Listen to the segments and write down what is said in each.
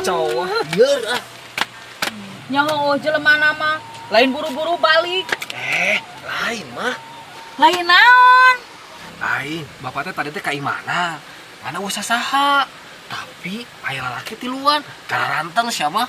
Kacau ah. Lieur ah. Nyaho jelema mah lain buru-buru balik. Lain mah. Lain naon? Lain, bapak teh tadi teh ka imana? Mana usah saha. Tapi aya lalaki tiluan, kararanteng sia mah.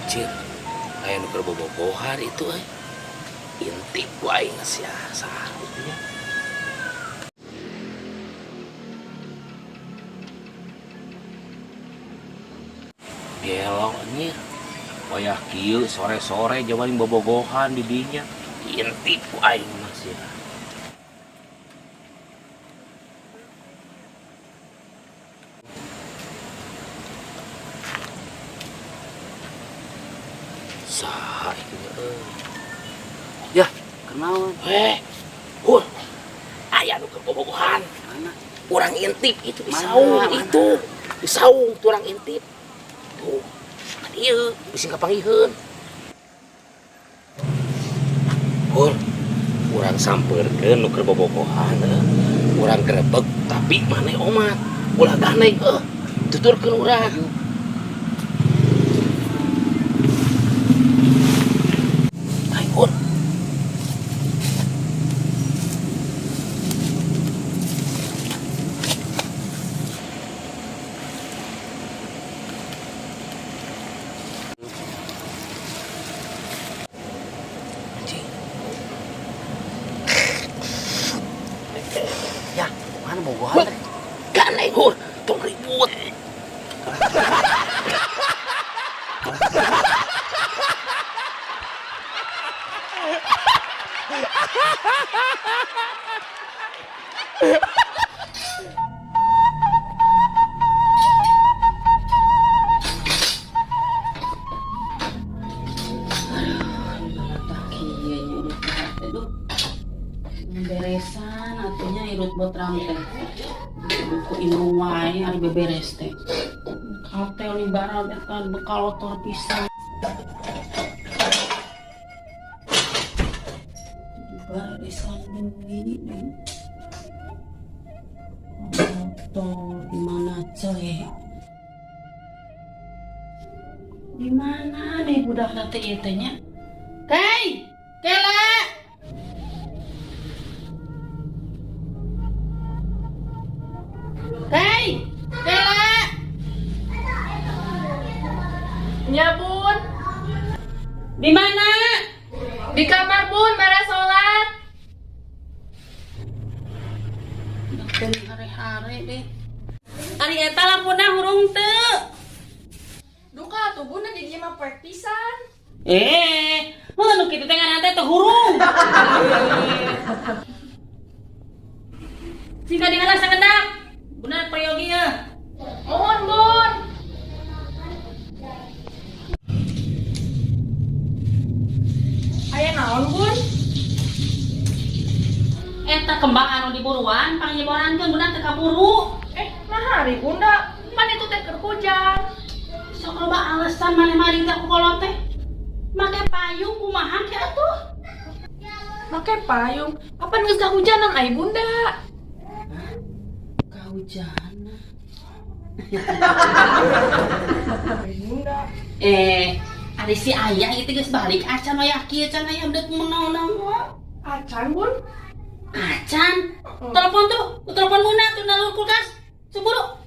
Cir, aya nu keur bobogohan itu euy. Intip ku aing sia saha itu nya. Gelo anjir. Wayah kieu sore-sore jawarin bobogohan di dinya. Intip ku aing mah sia. Saha itu nya euy. Ya, kenaon? Hur. Aya nu keur bobogohan. Mana? Urang intip itu di Mana? saung Mana? itu. Di saung tuh urang intip. Tuh. Kan ieu bisi kapanggiheun. Hur. Urang sampeurkeun nu keur bobogohan heuh. Urang grebeg tapi maneh omat. Ulah gandeng heuh. Tuturkeun urang. Ayo, Hur. Anjing. Ya, mana bobogohan teh? Gandeng, Hur. Tong ribut. Beresan atunya irut botram teh. Buku indung wae ari beberes teh. Katel di barat eta bekal otor pisan. Beresan deui. Kotor di mana coy? Di mana deh budak teh ieu teh nya? Kai, Kela. Kai, Kela. Nya Bun. Di mana? Di kamar Bun, beres sholat. Hare-hare deh. Ari eta lampuna hurung teu. Duka atuh Bun di dieu mah poek pisan. Heuh nu kitu teh ngaran teh teu hurung. Sing kadingaran sakedak. Bunda peryogi ye. Mohon Bun. Aya naon Bun? Eta kembang anu diburuan pangnyiborankeun Bunda teh kaburu. Nah hari Bunda, pan itu teh keur hujan. Sok loba alasan maneh mah teh ku kolot teh. Make payung kumaha ke atuh? Make payung, kapan geus kahujanan ai Bunda? Hah? Kahujanan. Bunda. Ari si ayah itu geus balik acan wayah kieu can aya deuk menaon-naon. Acan, Bun? Acan. Telepon tuh, telepon Bunda tuh nalur kulkas. Cemburu.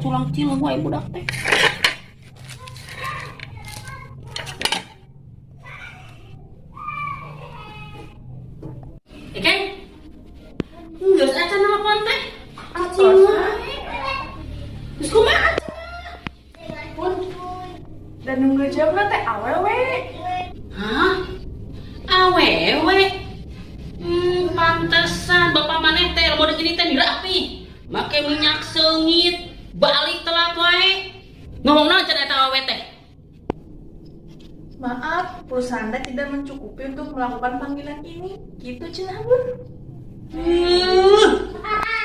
culang cilung wae budak teh. Eken. Geus acan nelpon teh. Acing wae. Geus kumaha? Pun. Dan nunggu jawabna teh awewe. Hah? Awewe? Pantesan bapak maneh teh lamun gini teh dirapi. Make minyak seungit, balik telat wae. Ngomong naon cenah eta awewe teh? Maaf, perusahaan teh tidak mencukupi untuk melakukan panggilan ini. Gitu cenah, Bun.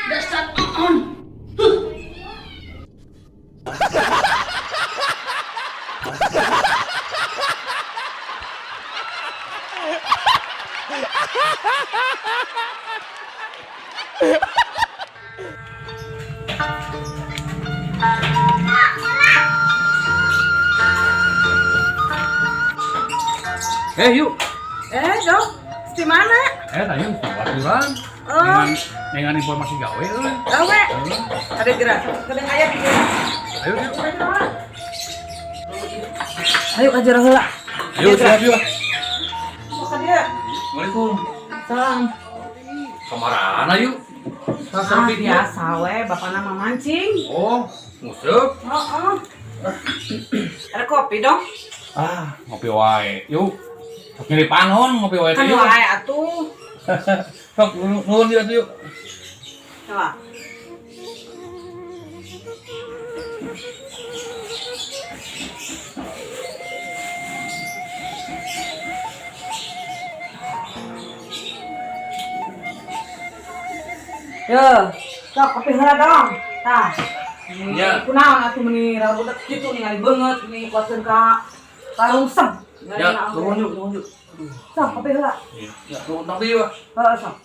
Dasar on. Yuk. Dok, di mana? Tanya aturan. Oh. Dengan informasi gawe euy. Gawe. Ada gerak. Kadang aya di gerak. Ayo, yuk. Ayo ka jero heula. Ayo, siap yuk. Ka dieu. Assalamualaikum. Salam. Kamarana yuk? Ah, biasa we, bapana mah mancing. Oh, nguseup. Heeh. Ada kopi dong? Ah, ngopi wae. Yuk. Sok nyeri panon ngopi wae Kan teh. wae atuh. Sok nuhun ieu atuh yuk. Coba. Yo, sok kopi heula dong. Tah. Ya. Kunaon atuh meuni rarudet kitu ningali beungeut meuni kuatkeun ka karungsem. Ya, nuhun yuk, nuhun yuk. Sok kopi heula. Ya, nuhun tapi yuk. Heeh, sok.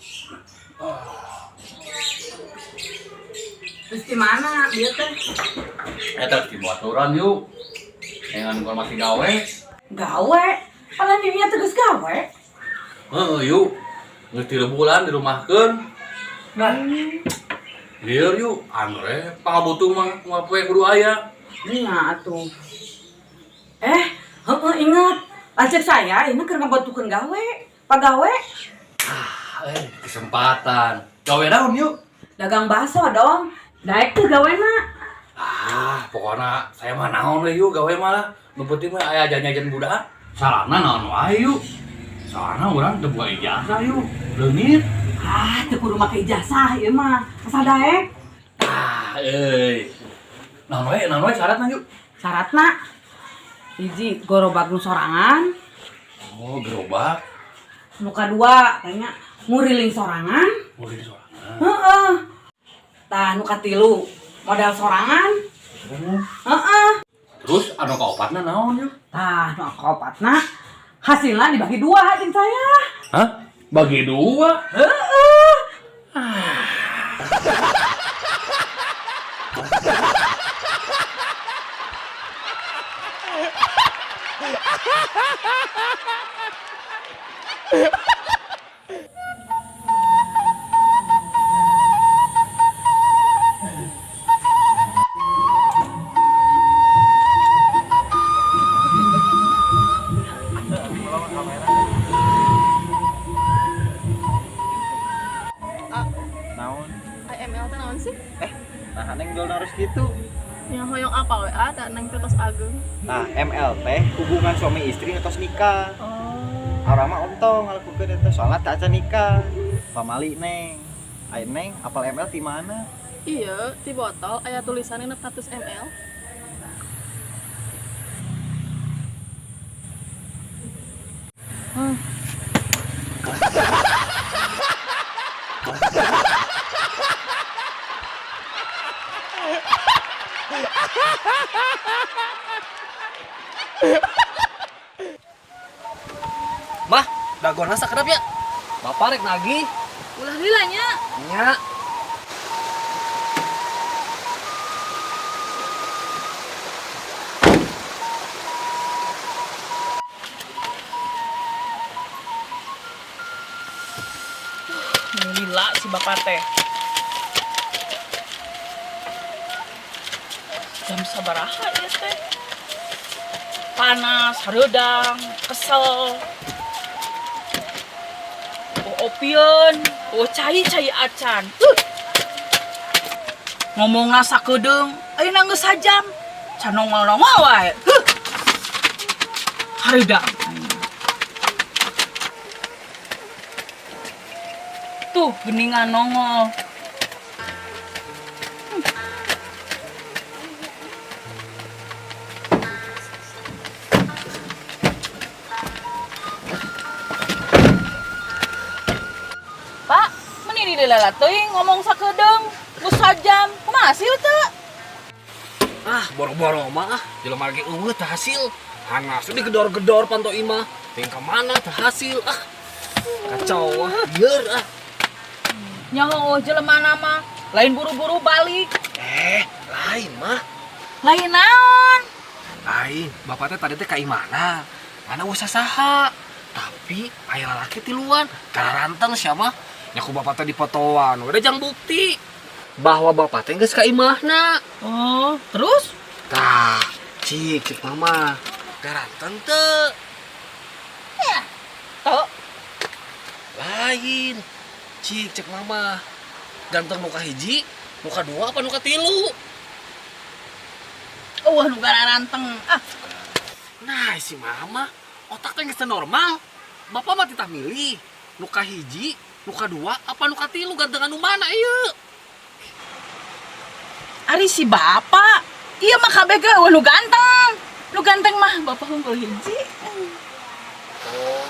Terus di mana dia teh? Eta di baturan yuk. Dengan informasi gawe. Gawe? Padahal dirinya tegas gawe. Heeh, yuk. Geus 3 bulan dirumahkeun. Nah. Lieur yuk, anu re pangabutuh mah moal poe kudu aya. Nya atuh. Heeh ingat. Lanceuk saya ini keur ngabantukeun gawe. Pagawe. Ah, kesempatan. Gawe naon yuk? Dagang bakso dong. Daek tuh gawena. Ah, pokokna saya mah naon we yuk gawe mah lah. Nu penting mah aya jajan-jajan budak. Salahna naon wae yuk. Soalna urang teu boga ijazah yuk. Leungit. Ah, teu kudu make ijazah ieu mah. Asal daek. Ah, euy. Naon wae syaratna yuk? Syaratna hiji gerobak nu sorangan. Oh, gerobak. Nu kadua tanya nguriling sorangan. Nguriling sorangan. Heeh. Tah nu katilu modal sorangan. Oh. Heeh. Terus anu kaopatna naon yuk? Tah nu kaopatna hasilna dibagi dua jeung saya. Hah? Bagi dua? Heeh. Ah. Naon? IML teh naon sih? Nah, neng jual harus gitu. Yang hoyong apa we? Ada neng teh tos ageung. Nah, ML teh hubungan suami istri tos nikah. Oh. Urang mah ontong ngalakukeun eta soalna teu acan nikah. Pamali neng. Ai neng apal ML ti mana? Iya, di botol aya tulisanna 600 ml. Mah, dagona sakedap ya. Bapak rek nagih. Ulah lila nya. Nya. Lila si bapak teh. Jam sabaraha ieu teh? Panas, hareudang, kesel. Oh, opieun, oh cai-cai acan. Ngomongna sakedeung, ayeuna geus sajam. Can nongol-nongol wae. Huh. Hareudang. Tuh, geningan nongol. Pak, meni di lala teuing ngomong sakedeung, geus sajam. Kumaha hasil teu? Ah, boro-boro mah ah, jelema ge eueuh teu hasil. Hanas digedor-gedor panto imah. Ting ka mana teu hasil ah. Kacau ah, lieur ah. Nyaho jelema mah lain buru-buru balik. Lain mah. Lain naon? Lain, bapak teh tadi teh ka imahna. Mana usah saha. Tapi aya lalaki tiluan, kararanteng siapa? Nya ku bapak teh dipotoan, udah jang bukti bahwa bapak teh geus ka imahna. Oh, terus? Tah, cik cik mama. Garanteng teu? Ya, teu. Lain. Cik cek mama. Ganteng nu kahiji, nu kadua apa nu katilu? Oh, nu garanteng. Ah. Nah, si mama otak teh geus normal. Bapak mah titah milih nu kahiji, nu kadua apa nu katilu, gantengan nu mana ieu? Ari si bapak, ieu mah kabeh ge eueuh nu ganteng. Nu ganteng mah bapak unggul hiji. Oh,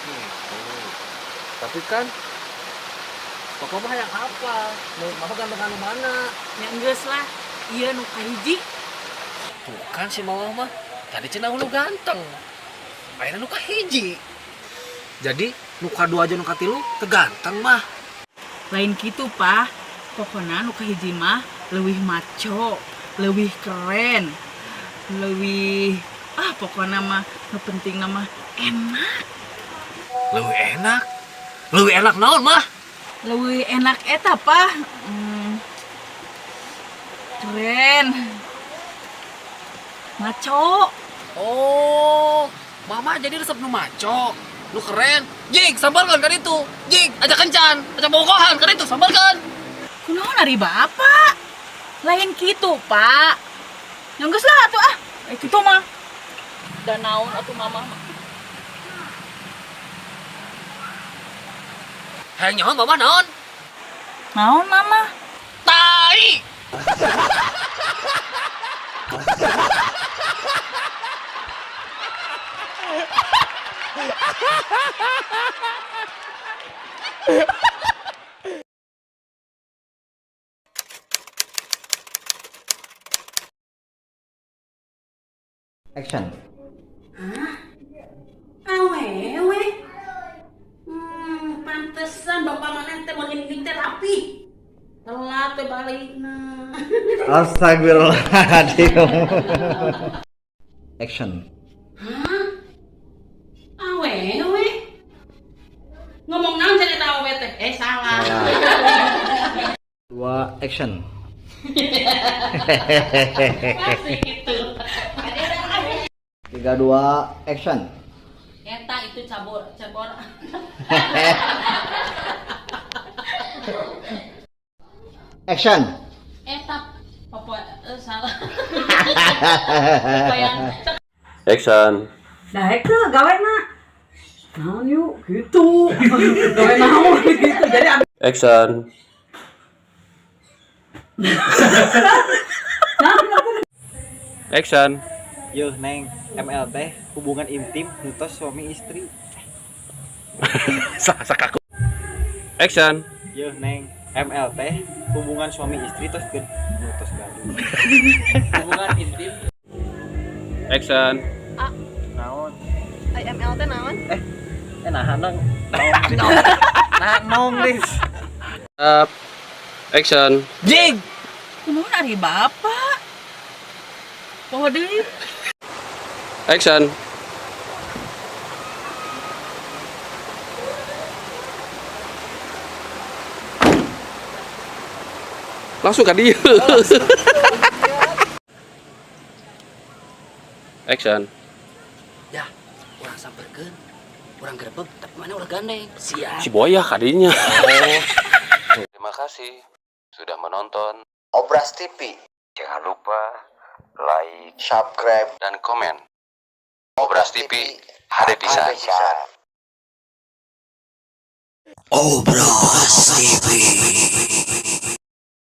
gitu. Tapi kan bapak mah yang apa? Menurut bapak gantengan nu mana? Ya geus lah, ieu nu kahiji. Bukan si mama mah. Tadi cenah nu ganteng. Ayeuna nu kahiji. Jadi nu kadua aja nu katilu teu ganteng mah. Lain kitu, Pak. Pokona nu kahiji mah leuwih maco, leuwih keren, leuwih pokona mah nu penting mah enak. Leuwih enak? Leuwih enak naon mah? Leuwih enak eta, Pak. Keren. Maco. Oh, mama jadi resep nu maco, nu keren. Jing, sambarkan kan itu. Jing, ajak kencan, ajak bogohan kan itu, sambarkan. Kunaon ari bapak? Lain kitu, Pak. Yang geus lah atuh ah. Kitu mah. Da naon atuh mama mah. Hayang nyaho mama naon? Naon mama? Tai. Action. Hah? Awewe? Pantesan bapak mana teh mau teh rapi. Telat teh balikna. Astagfirullahaladzim. Action. Hah? Awewe? Ngomong naon cenah eta awewe teh? Salah. 2 action. Masih gitu. 3 2 action. Eta itu cabor, cabor. Action. Eta papa salah. Action. Daek teu gawe na. Naon yuk gitu. Gawe naon gitu. Jadi Action. Action. Yuh neng, ML teh hubungan intim nutos suami istri. Sakaku. Action. Yuh neng, ML teh hubungan suami istri tos ke nutos gaduh. Hubungan intim. Action. A. Naon? Ai ML teh naon? Nah nong. Nah nong lis. Up. Action. Jing. Kunaon ari bapak? Poho deui. Action. Langsung ka dieu. Action. Ya, urang samperkeun. Urang grebeg, tapi maneh ulah gandeng. Siap. Si boyah kadinya. Terima kasih sudah menonton Obras TV. Jangan lupa like, Subscribe, dan komen. Obras TV, HD pisan. Obras TV.